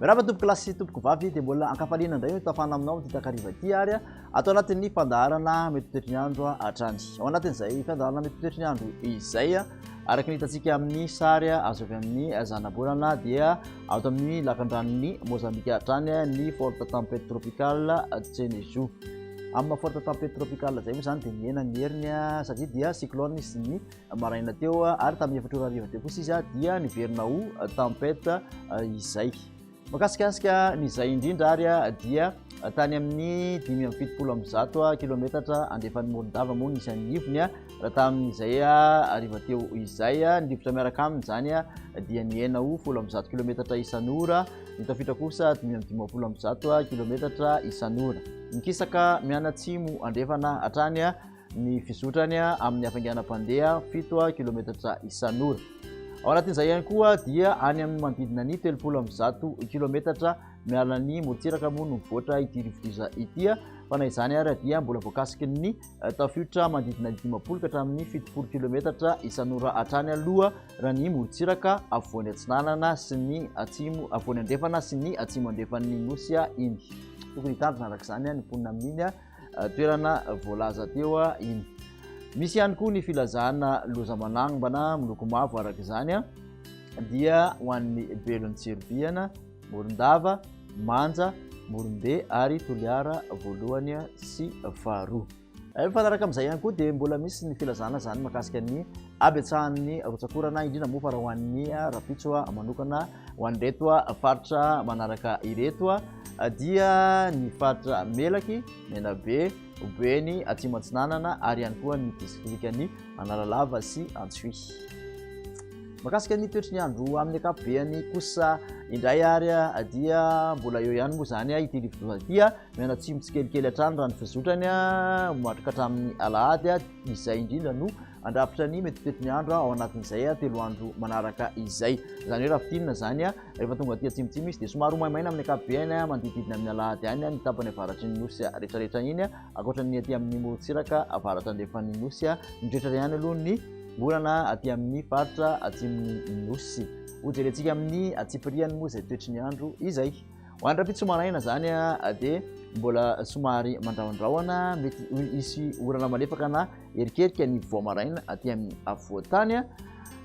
Miarahaba tompoko lahy sy tompoko vavy dia mbola ankafaliana indray no tafana aminao amin'ity takariva ity ary ato anatin'ny fandaharana mety toetry ny andro hatrany. Ao anatin'izay fandaharana mety toetry ny andro izay araka ny hitantsika amin'ny sary azo avy amin'ny zanabolana dia ato amin'ny lakandranon'ny Mozambika hatrany ny forte tempête tropicale Chenezu. Amin'ny maha forte tempête tropicale izay moa izany dia mihena ny heriny satria dia cyclone izy ny maraina teo ary tamin'ny efatra ora hariva teo kosa izy dia niverina ho tempête izay. Makasikasika ny izay indrindra ary dia tany amin'ny 175 kilometatra andrefan'ny Morondava moa nisy an'ny ivony raha tamin'izay hariva teo izay. Ny rivotra miaraka aminy izany dia nihena ho 110 kilometatra isan'ora, ny tafiotra kosa 155 kilometatra isan'ora. Mikisaka mianatsimo andrefana hatrany ny fizotrany amin'ny hafainganam-pandeha 7 kilometatra isan'ora. Ao anatin'izay ihany koa dia any amin'ny manodidina ny 130 kilometatra miala ny morontsiraka moa no mivoatra ity rivodoza ity, fa na izany ary dia mbola voakasiky ny tafiotra manodidina ny 50 ka hatramin'ny 70 kilometatra isan'ora hatrany aloha raha ny morontsiraka afovoany atsinanana sy ny atsimo afovoany andrefana sy ny atsimo andrefan'ny nosy iny. Tokony hitandrina araka izany ny mponina amin'iny toerana voalaza teo iny. Misy ihany koa ny filazana loza manangbana miloko mavo araka izany dia ho an'ny Belon'i Tsiribihana, Morondava, Manja, Morombe ary Toliara voalohany sy faharoa. Mifanaraka amin'izay ihany koa dia mbola misy ny filazana izany mahakasika ny habetsahan'ny rotsakorana indrindra moa fa raha ho an'ny rahampitso manokana ho an'ireto faritra manaraka ireto dia ny faritra Melaky, Menabe, Boeny, Atsimo Atsinanana ary ihany koa ny distrikan'i Analalava sy Antsohihy. Mahakasika ny toetry ny andro amin'ny ankapobeany kosa indray ary dia mbola eo ihany moa izany ity rivodoza ity, mianatsimo tsikelikely hatrany raha ny fizotrany matroka hatramin'ny alahady, izay indrindra no Handrafitra ny mety toetry ny andro ao anatin'izay 3 andro manaraka izay. Izany hoe raha fintinina izany, rehefa tonga aty atsimotsimo izy dia somary ho maimaina amin'ny ankapobeny manodidididina amin'ny alahady any ny tapany avaratry ny nosy rehetrarehetra iny, ankoatra ny aty amin'ny morontsiraka avaratra andrefan'ny nosy. Mitoetra ihany aloha ny orana aty amin'ny faritra atsimon'ny nosy. Hojerentsika amin'ny antsipiriany moa izay toetry ny andro izay. Ho an'ny rahampitso maraina izany dia mbola somary mandrahondrahona, mety hisy orana malefaka na erikerika ny vao maraina aty amin'ny afovoan-tany.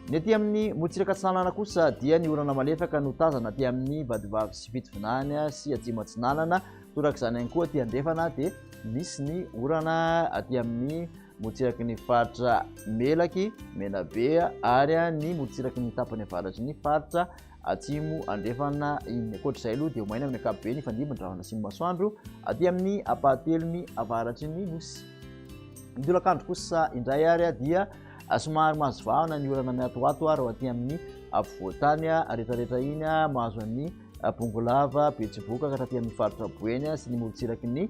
Ny aty amin'ny morontsiraka atsinanana kosa dia ny orana malefaka no tazana aty amin'ny Vatovavy sy Fitovinany sy Atsimo Atsinanana. Torak'izany ihany koa aty andrefana dia misy ny orana aty amin'ny morontsiraky ny faritra Melaky, Menabe ary ny morontsiraky ny tapany avaratry ny faritra Atsimo andrefana iny. Ankoatra izay aloha dia ho maina amin'ny ankapobeny hifandimby ny rahona sy ny masoandro aty amin'ny ampahatelony avaratry ny nosy. Ny tolakandro kosa indray ary dia somary mahazo vahana ny orana miatoato ary aty amin'ny afovoan-tany rehetrarehetra iny mahazo an'ny Bongolava, Betsiboka ka hatraty amin'ny faritra Boeny sy ny morontsiraky ny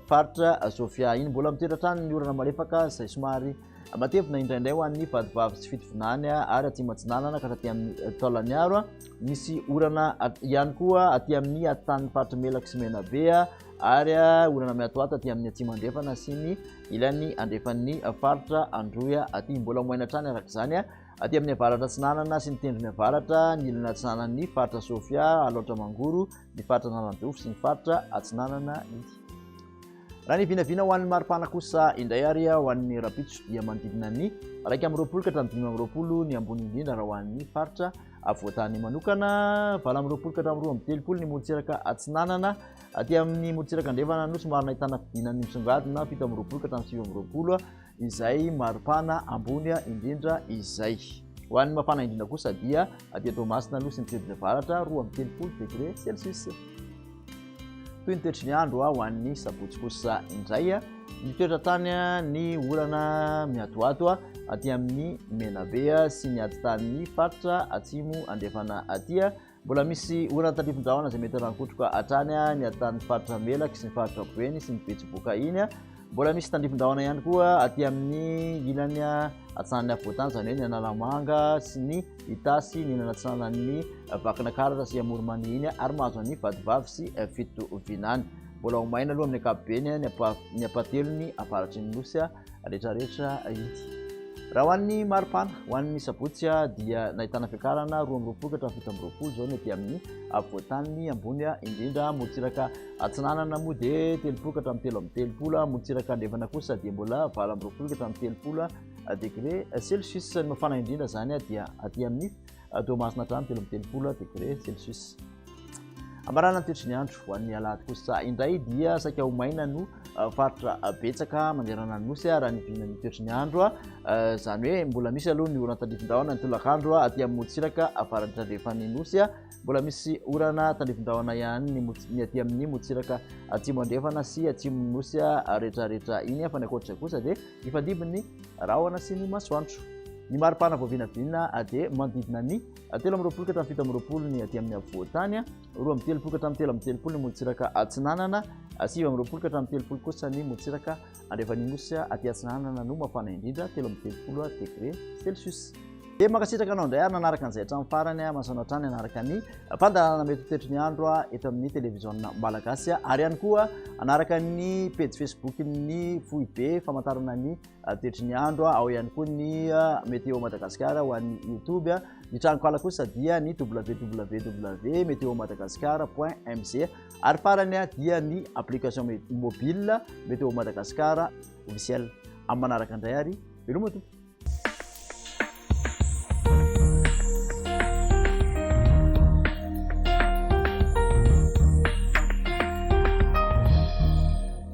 faritra Sofia iny. Mbola mitoetra hatrany ny orana malefaka izay somary Matevina indraindray ho an'ny Vatovavy sy Fitovinany ary Atsimo Atsinanana ka hatraty amin'ny Taolagnaro. Misy orana ihany koa aty amin'ny atitan'ny faritry Melaky sy Menabe ary orana miatoato aty amin'ny Atsimo Andrefana sy ny ilany andrefan'ny faritra Androy aty. Mbola ho maina hatrany araka izany aty amin'ny avaratra atsinanana sy ny tendrony avaratra, ny ilany atsinanan'ny faritra Sofia, Alaotra Mangoro, ny faritra Analanjirofo sy ny faritra Atsinanana iny. Raha ny vinavina ho an'ny maripana kosa indray ary ho an'ny rahampitso dia manodidina ny 21 ka hatramin'ny 25 ny ambony indrindra raha ho an'ny faritra afovoan-tany manokana, 28 ka hatramin'ny 32 ny morontsiraka atsinanana, aty amin'ny morontsiraka andrefana no somary nahitana fidinan'ny misongadina 27 ka hatramin'ny 29 izay maripana ambony indrindra izay. Ho an'ny mafana indrindra kosa dia aty Toamasina aloha sy ny tendrony avaratra 32 degré celsius. Toy ny toetry ny andro ho an'ny sabotsy kosa indray, mitoetra hatrany ny orana miatoato aty amin'ny Menabe sy ny atitan'ny faritra atsimo andrefana aty. Mbola misy orana tandrifin-drahona izay mety rankotroka hatrany ny atitan'ny faritra Melaky sy ny faritra Boeny sy ny Betsiboka iny. Mbola misy tandrifin-drahona ihany koa aty amin'ny ilany atsinanan'ny afovoan-tany, izany hoe ny Analamanga sy ny Itasy, ny ilany atsinanan'ny Vakinakaratra sy Amoronmania iny ary mahazo an'i Vatovavy sy Fitovinany. Mbola ho maina aloha amin'ny ankapobeny ny ampahatelony avaratry ny Nosy rehetrarehetra iny. Raha ho an'ny maripana, ho an'ny sabotsy dia nahitana fiakarana 22 ka hatramin'ny 27 izao ny aty amin'ny afovoan-tany ambony indrindra. Morontsiraka atsinanana moa dia 30 ka hatramin'ny 33, morontsiraka andrefana kosa dia mbola 28 ka hatramin'ny 30 degré celsius. Ny mafana indrindra izany dia aty amin'ny Toamasina hatrany 33 degré celsius. Amarana ny toetry ny andro ho an'ny alahady kosa indray dia saika ho maina no eh, faritra betsaka manerana ny nosy raha ny vinan'ny toetry ny andro eh, izany hoe mbola misy aloha ny orana tandrifin-drahona ny tolakandro aty amin'ny morontsiraka avaratra andrefan'ny nosy. Mbola misy orana tandrifin-drahona ihany ny ny aty amin'ny morontsiraka atsimo andrefana sy atsimon'ny nosy rehetrarehetra iny fa ny ankoatra izay kosa dia hifandimby ny rahona sy ny masoandro. Ny maripana voavinavina dia manodidina ny 23 ka hatramin'ny 27 ny aty amin'ny afovoan-tany, 32 ka hatramin'ny 33 ny morontsiraka atsinanana, 29 ka hatramin'ny 30 kosa ny morontsiraka andrefan'ny nosy aty atsinanana no mafana indrindra, 33 degré celsius. Dia mankasitraka anao indray ary nanaraka an'izay hatramin'ny farany, mahasoana hatrany hanaraka ny fandaharana mety ho toetry ny andro eto amin'ny televiziona malagasy ary ihany koa hanaraka ny pejy Facebook-n'ny foibe famantarana ny toetry ny andro, ao ihany koa ny Météo Madagascar ho an'ny YouTube. Ny tranonkala kosa dia ny www météo madagascar point mg ary farany dia ny application mobile Météo Madagascar officiel. Amin'ny manaraka indray ary veloma tompoko.